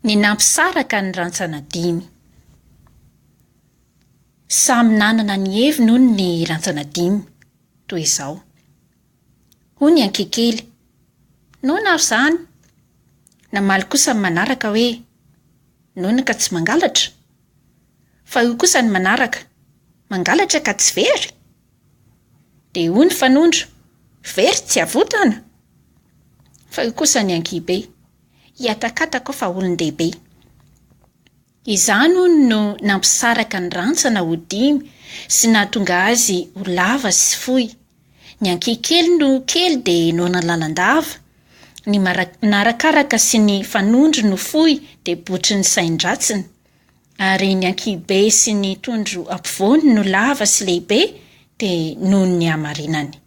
Ny nampisaraka ny rantsana dimy. Samy nanana ny heviny hono ny rantsana dimy, toy izao. Hoy ny ankikely, Noana aho izany. Namaly kosa ny manaraka hoe, Noana ka tsy mangalatra. Fa hoy kosa ny manaraka, Mangalatra ka tsy very? Dia hoy ny fanondro, Very tsy avotana! Fa hoy kosa ny ankihibe, Hiatakataka aho fa olon-dehibe. Izany hono no nampisaraka ny rantsana ho dimy sy nahatonga azy ho lava sy fohy. Ny ankihikely no kely dia noana lalandava, ny marakaraka sy ny fanondro no fohy dia botry ny sain-dratsiny, ary ny ankihibe sy ny tondro ampovoany no lava sy lehibe dia noho ny hamarinany.